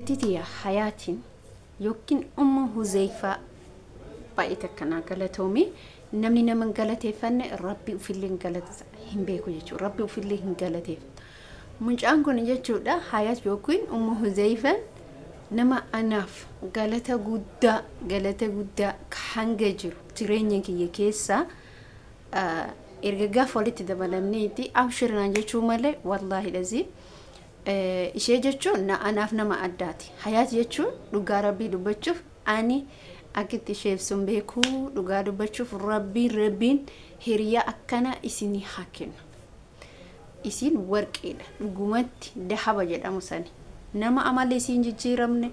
Titiya Hayaatiin yookiin Ummu Huzeyfaa baay'ee takka naa galatoomi. Namni nama hin galateeffanne Rabbi ufillee hin galata hin beeku jechuudha. Rabbi ufillee hin galateeffatu. Mucaan kun jechuudha, Hayaat yookiin Ummu Huzeyfaan, nama anaaf galata guddaa, galata guddaa hanga jiru jireenya kiyya keessaa erga gaafa walitti dabalamneeti abshir naan jechuu malee, wallaahi dhazii. Ishee jechuun na anaaf nama addaati. Hayaat jechuun dhugaa Rabbii dubbachuuf ani akkitti ishee ibsuun beekuu. Dhugaa dubbachuuf Rabbiin hiriyaa akkana isinii haa kennu. Isiin warqeedha, dhugumatti dahaba jedhamu sani. Nama amalli isiin jijjiiramne,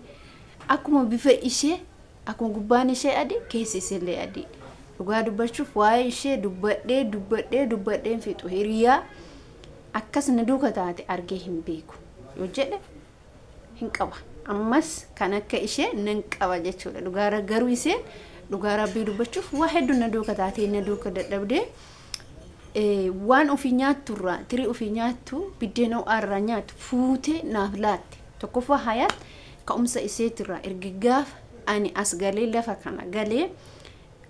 akkuma bifa ishee, akkuma gubbaan ishee adii keessi isillee adii. Dhugaa dubbachuuf waa'ee ishee dubbadhee dubbadhee dubbadhee hin fixu. Hiriyaa akkas na duuka taate argee hin beeku yoo jedhe hin qaba. Ammas kan akka ishee nan qaba jechuudha. Dhugaa garuu isheen dhugaa Rabbii dubbachuuf waa hedduu na duuka taatee, na duuka dadhabdee, waan ofii nyaatturraa, tirii ofii nyaattu, biddeena ho'aarraa nyaattu fuutee naaf laatte. Tokkoffaa Hayaat ka'umsa isheetirraa erga gaafa ani as galee, lafa kana galee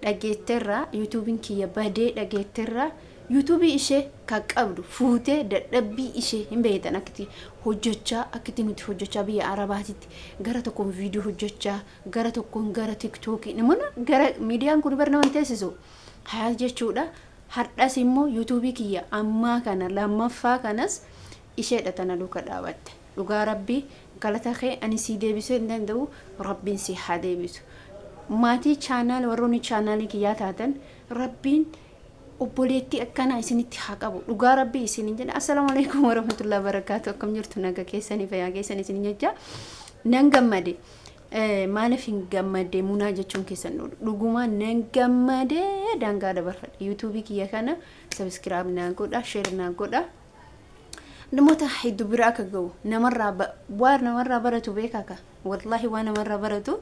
dhageetterraa, yuutuubiin kiyya badee dhageetterraa, yuutuubii ishee kan qabdu fuutee, dadhabbii ishee hin beektan, akkitti hojjechaa, akkitti nuti hojjechaa biyya Arabaatitti, gara tokkoon viidiyoo hojjechaa, gara tokkoon gara Tiktookii, namoonni gara miidiyaan kun bar nama hin teessisu. Hayaat jechuudha hardhas immoo yuutuubii kiyya ammaa kana lammaffaa kanas isheedha tana duuka dhaabatte. Dhugaa Rabbii galata kee ani sii deebisuu hin danda'u, Rabbiin si haa deebisu. Maatii chaanaal, warroonni chaanaalii kiyyaa taatan, Rabbiin obboleettii akkanaa isinitti haa qabu. Dhugaa Rabbii isinin jedha. Assalaamu alaikum warahmatullahi wabarakaatu. Akkam jirtu? Naga keessanii, fayyaa keessan isinin jecha. Nan gammade. Maaliif hin gammadde munaa jechuun keessan dhuguma nan gammade, daangaa dabarfadhe. Yuutuubii kiyya kana subscribe naa godha, share naa godha. Namoota hedduu bira akka ga'u, namarraa waan namarraa baratu beekaa ka, wallaahi waan namarraa baratu.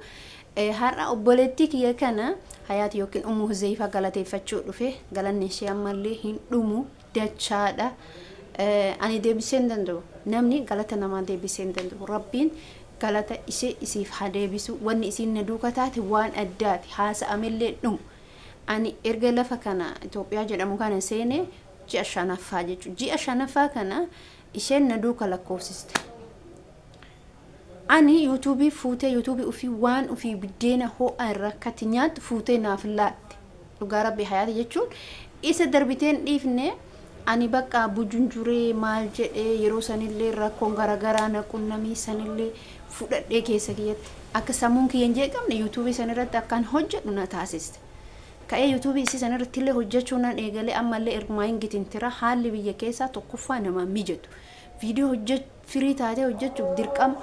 Har'a obboleettii kiyya kana Hayaati yookiin Ummu Huzeyfaa galateeffachuu dhufe. Galanni ishee ammallee hin dhumu, dachaadha. Ani deebisee hin danda'u. Namni galata namaa deebisee hin danda'u. Rabbiin galata ishee isiif haa deebisu. Wanni isiin na duuka taate waan addaati, haasa'amellee dhumu. Ani erga lafa kana Itoophiyaa jedhamu kana seene ji'a shanaffaa jechuudha. Ji'a shanaffaa kana isheen na duuka lakkoofsiste. Ani yuutuubii fuutee, yuutuubii ofii, waan ofii biddeena ho'a irra akkatti nyaattu fuutee naaf laatte. Dhugaa Rabbi Hayaata jechuun isa darbiteen dhiifne. Ani bakka bujunjuree maal jedhee, yeroo sanillee rakkoon garaagaraa na qunnamii, sanillee fudhadhee keessa kiyyatti akka sammuun kiyya hin jeeqamne yuutuubii sanirratti akkaan hojjedhu na taasiste. Ka'ee yuutuubii isii sanirratti illee hojjechuu nan eegalee. Ammallee ergumaa hin gitintira. Haalli biyya keessaa tokkoffaa nama mijatu. Viidiyoo hojjech firii taatee hojjechuuf dirqama.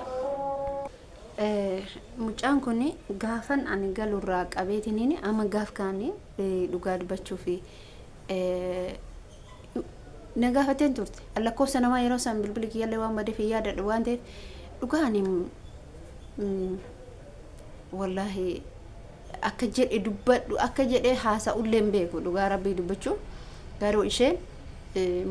Mucaan kun gaafan ani galurraa qabeetiniin amma gaaf kaanii dhugaa dubbachuu fi na gaafateen turte. Lakkoofsa namaa yeroo san bilbili kiyyallee waan badeef hin yaadadhu waan ta'eef, dhugaa ani wallaahi akka jedhe dubbadhu, akka jedhee haasa'ullee hin beeku dhugaa Rabbii dubbachuu. Garuu isheen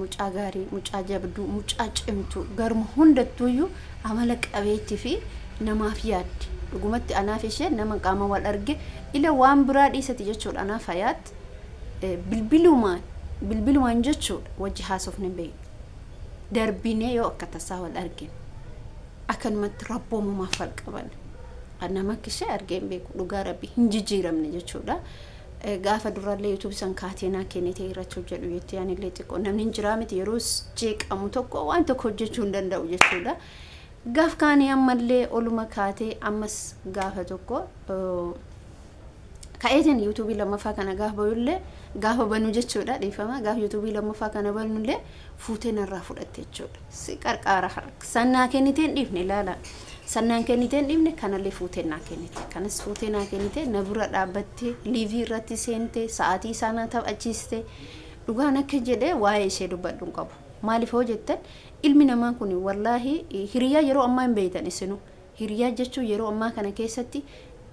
mucaa gaarii, mucaa jabduu, mucaa cimtuu, garuma hundattuuyyuu amala qabeettii fi namaaf yaaddi. Dhugumatti anaaf isheen nama qaama wal arge ila waan biraa dhiisati jechuudha. Anaaf Hayaat bilbilumaan bilbilumaan jechuudha wajji haasofne hin beeknu. Darbinee yoo akka tasaa wal argine akkanumatti rabboomumaaf wal qaban. Nama akka ishee argee hin beeku, dhugaa Rabbi hin jijjiiramne jechuudha. Gaafa durallee yuutuubii san kaatee naa kennitee irratti hojjedhu jettee, anillee xiqqoo namni hin jiraa miti, yeroo jeeqamu tokko waan tokko hojjechuu hin danda'u jechuudha. Gaaf kaanii ammallee oluma kaatee ammas gaafa tokko ka'eetiin yuutuubii lammaffaa kana gaafa banullee, gaafa banuu jechuudha, dhiifama, gaafa yuutuubii lammaffaa kana banullee fuutee narraa fudhatte jechuudha. Si qarqaara harka sannaa kennitee hin dhiifne, ilaala. Sannaan kennitee hin dhiifne, kanallee fuutee naa kennite. Kanas fuutee naa kennite, na bira dhaabbattee, liivii irratti seentee, sa'aatii isaa na taphachiiste. Dhugaan akka jedhee waa'ee ishee dubbadhu hin qabu. Maaliif hoo jettan, ilmi namaa kun wallaahi hiriyaa yeroo ammaa hin beektan isinuu. Hiriyaa jechuun yeroo ammaa kana keessatti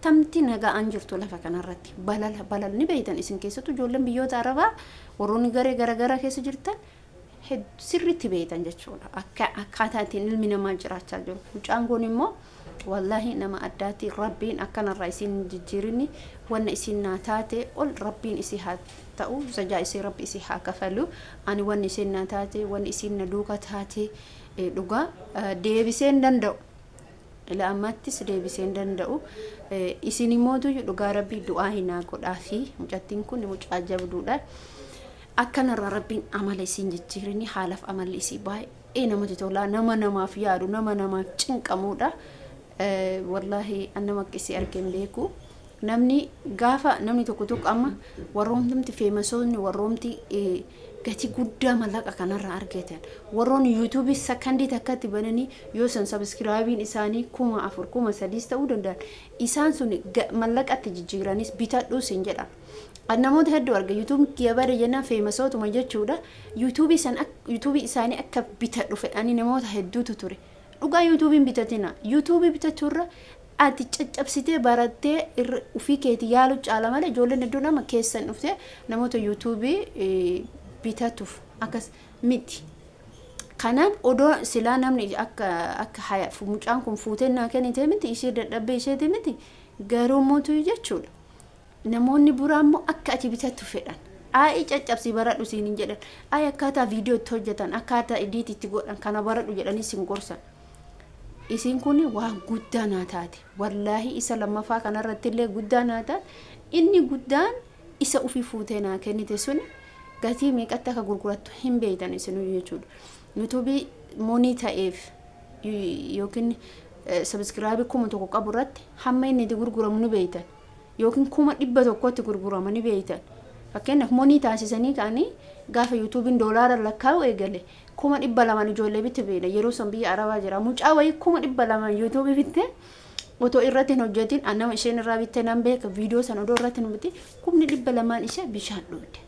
tamti nagaan jirtu lafa kanarratti balala balala ni beektan isin, keessattuu ijoolleen biyyoota Arabaa warroonni garee garaagaraa keessa jirtan sirriitti beektan jechuudha. Akka akkaataa ittiin ilmi namaa jiraachaa jiru. Mucaan kun immoo Wallaahi nama addaati. Rabbiin akkanarraa isin jijjiirinni wanna isin naa taate ol Rabbiin isii haa ta'u, sajaa isii Rabbi isii haa kafalu. Ani wanni isin naa taate, wanni isin na duuka taate, dhugaa deebisee hin danda'u. Ila ammaattis deebisee hin danda'u. Isin immootu dhugaa Rabbii du'aa hinaa godhaa fi mucattiin kun mucaa jabduudha. Akkanarraa Rabbiin amala isin jijjiirinni, haalaaf amalli isii baay'ee namatti tola. Nama namaaf yaadu, nama namaaf cinqamuudha. Wallaahi an nama akka isii argee hin beeku. Namni gaafa namni tokko tokko amma warroomti famousoonni, warroomti gatii guddaa mallaqa kanarraa argatan, warroonni YouTubeii sakandii takkatti bananii yoo san subscribeiin isaanii 4000, 3000s ta'uu danda'an, isaan sun mallaqatti jijjiiranis bitadhuus hin jedhan. Namoota hedduu arga, YouTubeii kiyya bade jennaan famousootuma jechuudha. YouTubeii san, YouTubeii isaanii akka bitadhu fedhanii namoota hedduutu ture. Dhugaa YouTubeiin bitatina. YouTubeii bitachuurra ati caccabsitee barattee ofii keetii yaalu caala malee, ijoolleen hedduun amma keessan dhuftee namoota YouTubeii bitatuuf akkas miti. Kanaaf odoo silaa namni akka mucaan kun fuutee naa kennite miti, ishee dadhabbee isheeti miti, garuu mootu jechuudha. Namoonni biraa immoo akka ati bitattu fedhan. Ayi caccabsii baradhu siin hin jedhan. Ayi akkaataa viidiyoo itti hojjetan, akkaataa edit itti godhan kana baradhu jedhanii siin gorsan. Isiin kun waan guddaa naa taate. Wallaahi isa lammaffaa kanarratti illee guddaa naa taate. Inni guddaan isa ofii fuutee naa kennite sun gatii meeqatti akka gurgurattu hin beektan isinuu jechuudha. YouTubeii money ta'eef yookiin subscribeii 1000 qabu irratti hamma inni itti gurguramu ni beektan. Yookiin 100,000tti gurgurama ni beektan. Fakkeenyaaf money taasisanii ka'anii gaafa YouTubeiin doolaara lakkaa'u eegale 200,000 ijoollee bitti beekna. Yeroo san biyya Arabaa jira. Mucaa wayii 200,000 YouTubeii bitte, otoo irratti hin hojjetin, nama isheen irraa bitte nan beeka, viidiyoo sana odoo irratti hin hojjetin 200,000 ishee bishaan dhugde.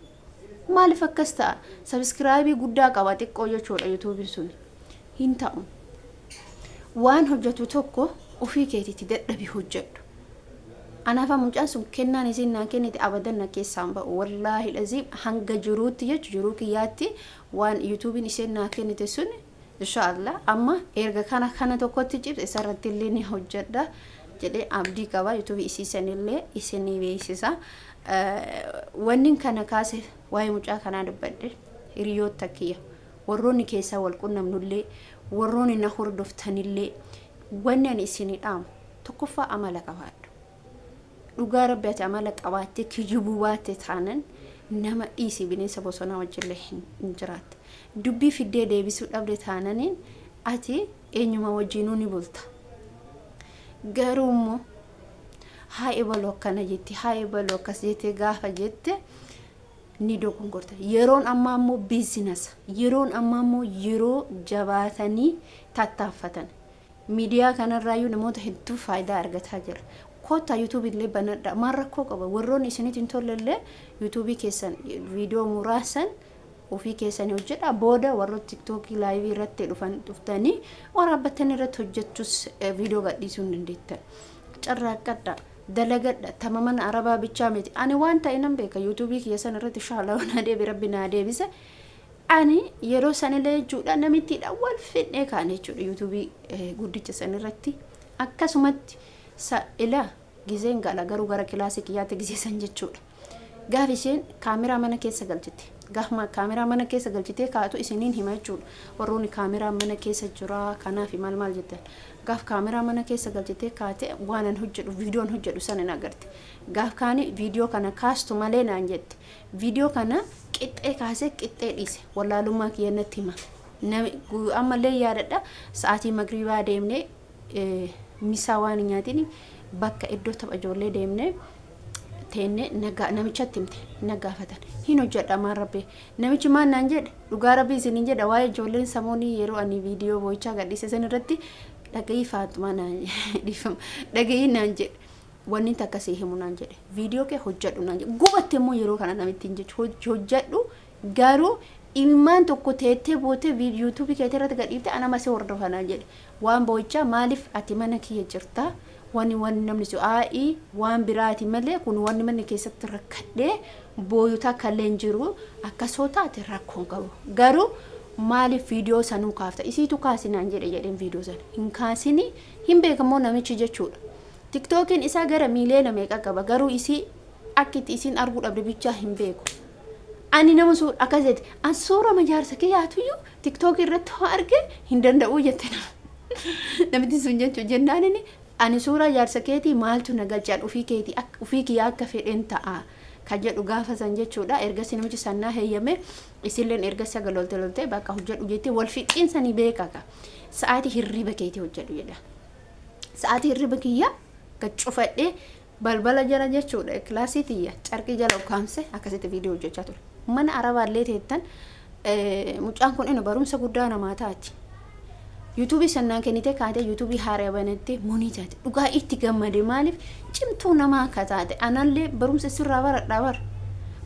Maaliif akkas ta'a? Subscribeii guddaa qaba xiqqoo jechuudha YouTubeiin sun. Hin ta'u. Waan hojjetu tokko ofii keetiitti dadhabii hojjedhu. Anaaf mucaan sun kennaan isiin naa kennite abadan na keessaan ba'u. Wallaahi laziim hanga jiruutti jechu jiruu kiyyaatti waan YouTubeiin isheen naa kennite sun, inshaallah amma erga kana tokkotti cibse isarratti illee ni hojjedha jedhee abdii qaba. YouTubeii isii sanillee isinii beeksisa. Wanni kana kaase waa'ee mucaa kanaa dubbadhe, hiriyoota kiyya warroonni keessaa wal qunnamnullee, warroonni na hordoftanillee, wanni ani isinii dhaamu tokkoffaa amala qabaadhu. Dhugaa Rabbi ati amala qabaattee kijibuu baatte taanan, nama dhiisi bineensa bosonaa wajjillee hin jiraatte. Dubbii fiddee deebisuu dhabde taananiin ati eenyuma wajjinuu ni bulta. Garuu immoo haa ebaluu akkana jetti, haa ebaluu akkas jettee gaafa jette ni dogongorta. Yeroon ammaa immoo businessa. Yeroon ammaa immoo yeroo jabaatanii tattaaffatan. Miidiyaa kanarraayyuu namoota hedduu faayidaa argataa jira. Kottaa YouTubeii illee banadha. Maal rakkoo qaba? Warroonni isinitti hin tolle illee YouTubeii keessan viidiyoo muraasan ofii keessanii hojjedha. Booda warroota TikTokii liveii irratti dhufan dhuftanii waraabbatanii irratti hojjechuus viidiyoo gadhiisuu hin dandeettan. Carraaqqadha. Dalagadha. Tama mana Arabaa bichaa miti. Ani waan ta'e nan beeka. YouTubeii kiyya san irratti inshaallah naa deebi, Rabbi naa deebise. Ani yeroo sanillee jechuudha namittiidha wal fidhee kaane jechuudha YouTubeii guddicha san irratti. Akkasumatti ilaa gizeen gala garuu gara kilaasii kiyyaatti gizee san jechuudha. Gaaf isheen kaameraa mana keessa galchite. Gaafa kaameraa mana keessa galchitee kaatu isiniin hima jechuudha. Warroonni kaameraa mana keessa jira kanaaf maal maal jettan. Gaaf kaameraa mana keessa galchitee kaate waan an hojjedhu, viidiyoon hojjedhu sana hin agarte. Gaaf kaani viidiyoo kana kaastu malee naan jette. Viidiyoo kana qixxee kaasee qixxee dhiise. Wallaalummaa kiyya natti hima. Ammallee yaadadha, sa'aatii magriibaa deemnee misaa waan hin nyaatin bakka iddoo tapha ijoollee deemnee teenne namichatti himte na gaafatan hin hojjedha maan Rabbi namichi maal naan jedhe. Dhugaa Rabbi isiniin jedha, waa'ee ijoolleen samoonii yeroo ani viidiyoo boo'ichaa gadhiise san irratti dhaga'ii Faatumaa naan dhiifama, dhaga'ii naan jedhe, wanni takka sii himu naan jedhe, viidiyoo kee hojjedhu naan jedhe. Gubatte immoo yeroo kana namittiin jechu hojjedhu, garuu ilmaan tokko teettee bootee YouTubeii keetii irratti gadhiifte anama si hordofa naan jedhe. Waan boo'ichaa maaliif ati mana kiyya jirtaa, wani namni si aa'ii waan biraati malee kun wanni mana keessatti rakkadhee booyu takka illee hin jiru. Akkasoo taate rakkoon qabu, garuu Maaliif viidiyoo sanuu kaafta? Isiitu kaasinaan jedhe jedheen viidiyoo sana. Hin kaasini hin beekamoo namichi jechuudha. Tiktookiin isaa gara miiliyoona meeqa qaba, garuu isii akka itti isiin arguu dhabde bichaa hin beeku. Ani nama suura akkas jette, an suura majaarsa kiyyaatuyyuu tiktookii irratti hoo arge hin danda'uu jette nama. Namitti sun jechuu jennaan inni ani suuraa jaarsa keetii maaltu na galchaan, ofii keetii ofii kiyyaa akka fedhen ta'a kan jedhu gaafa san jechuudha. Ergasii namichi sannaa heeyyame, isilleen erga sagal lolte lolte bakka hojjedhu jettee wal fixxiinsanii beekaka. Sa'aatii hirriba keetii hojjedhu jedha. Sa'aatii hirriba kiyya gad cufadhee balbala jala jechuudha, kilaasii tiyya carqii jala ukkaamse akkasitti viidiyoo hojjechaa ture. Mana arabaallee teettan mucaan kun inni barumsa guddaa namaa taati. Yuutuubii sannaan kennitee kaatee yuutuubii haaraa banattee monii taate, dhugaa itti gammade. Maaliif cimtuu namaa akka taate anallee barumsa sirraa baradhaa bara.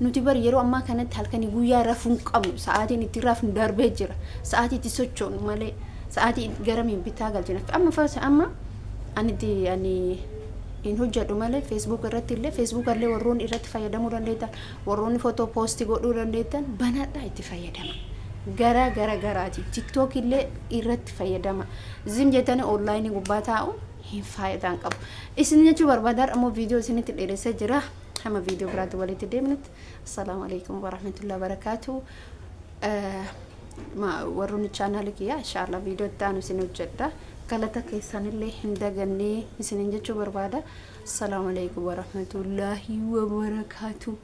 Nuti bar yeroo ammaa kanatti halkanii guyyaa rafuu hin qabnu, sa'aatiin itti rafnu darbee jira. Sa'aatii itti sochoonu malee sa'aatii garamiin bitaa galchina. Amma fasa amma ani itti ani hin hojjedhu malee feesbuuk irratti illee, feesbuuk illee warroonni irratti fayyadamuu dandeettan, warroonni footoo poostii godhuu dandeettan banadhaa itti fayyadama. Gara gara garaati tiktook illee irratti fayyadama. Zim jettanii onlaayinii gubbaa taa'u hin faayidaan qabu. Isin jechuu barbaadan ammoo viidiyoo isinitti dheeressee jira. Hamma viidiyoo biraatti walitti deemnutti assalaamu alaikum warahmatullahi wabarakaatu. Warroonni chaanaalii kiyyaa inshaallah viidiyoo itti aanu isin hojjedha. Galata keessanillee hin dagannee isinin jechuu barbaada. Assalaamu alaikum warahmatullahi wabarakaatu.